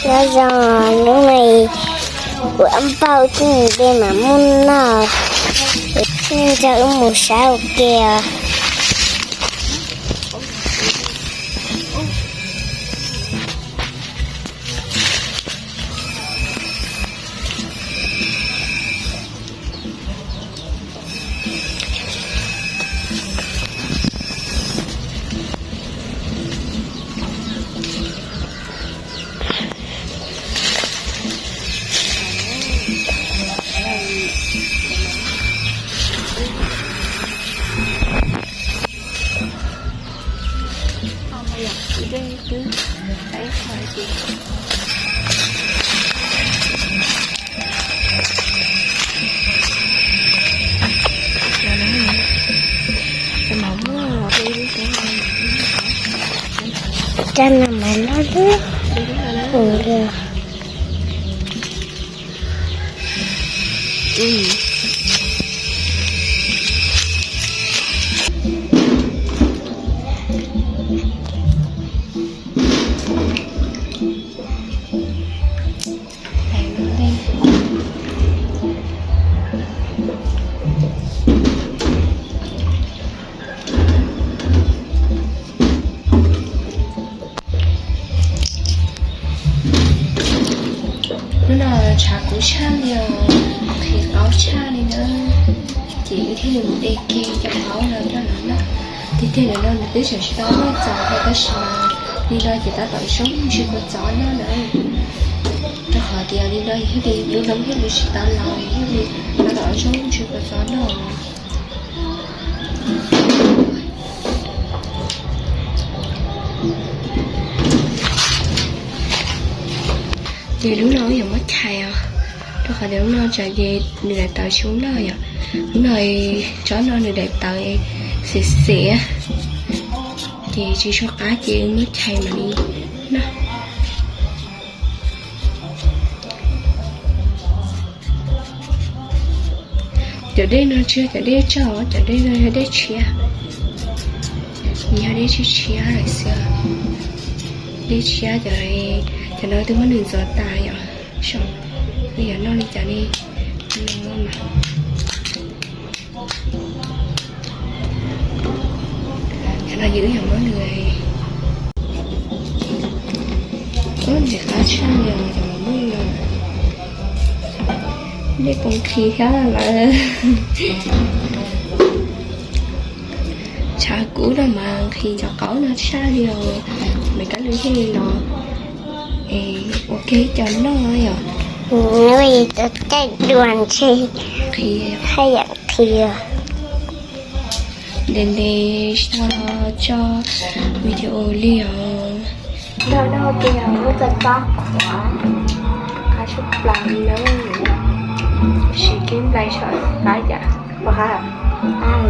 Nyob zoo, hnub no kuv npauj tib nti dej mam muab noj, nej nrog wb mus saib ua ke os. Rab no mas loj loj li. Hnub no tshav kub tshaj li os, nqhis qaub tshaj li na. Ces wb thiaj li mus de kiag cov qaub no coj los noj. Tiag tiag ntawm no nws twb tseem tsis tau noj txaus thiab tab sis mas li no ces tab tom zoo ntshe kuv txov noj na. Rau qhov tias li no thiaj li lub noob thiaj li tsis tau laus thiaj li tab tom zoo ntshe kuv txov noj. Ces lub no wb yuav muab chais os, rau qhov tias lub no tsam ces nws daim tawv tsis zoo noj yom. Lub no tsob no nws daim tawv xiav xiav, ces tsis tshua qab ces wb muab chais mam li noj. Cov dej no tsis yog cov dej tsawg, cov dej no yog dej tshiab, yog dej tshiab tshiab lawm xwb. Dej tshiab cov, cov no twb muab nws ntxuav tas yom. Saum, yog noj li cas ne, no mas. Cov no ces wb yuav muab nws, ub, ntxim qab tshaj li os, cov mos muag no. Dej poob qhi thiab lawm. Tshav kub no mas nqhis cov qaub no tshaj li os. Nws kab lw thiaj li los ua ke cov noj yom. Caij dua ntshe nqhis, haj yam nqhis. Ntev ntev tsis tau los tso video li os. Nrog noj ua ke os, lub kua txob qhuav, qab tshaj plaws li na. Siv kib nplai saum qab yam, qab,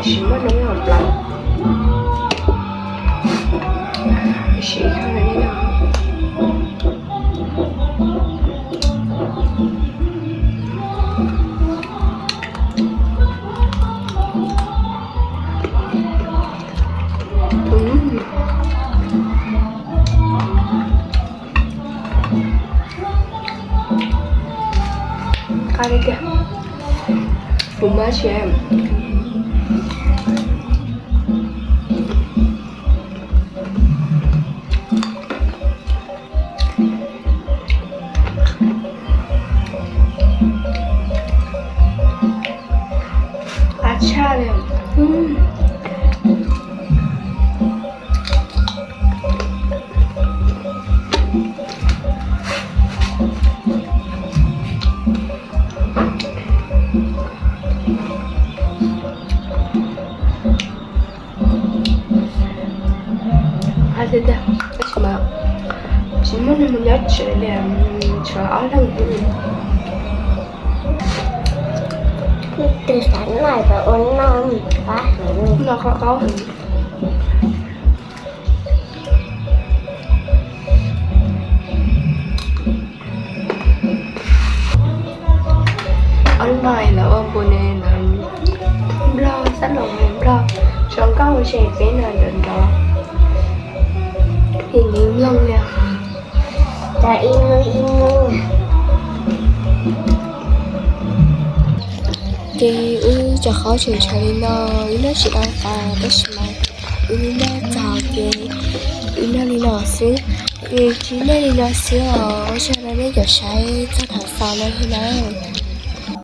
siv muaj noob hauv plaws. Siv koj li no. Qab li tiag, kuv muab tsis qab tshaj li. Qab tiag tiag, tab sis mas tsis muaj neeg mus nyob tsev li, tshuav ob leeg xwb. Tus xav noj ces ua noj, qab heev, noj qab qaub heev. Online lawv ua npu ne, lawv Nplog, xab laum Nplog, zoo nkauj ze peb no nrov nrov, pheej nkees mloog li. Ib hnub ib hnub. Ces wb cov qhaub tseem tshuav li no, wb noj tsis tau tas tab sis mas wb noj txog ces wb noj li no xwb. Ces tsis noj li no xwb os, ua tsaug rau nej cov saib txog thaum xaus no li nawb.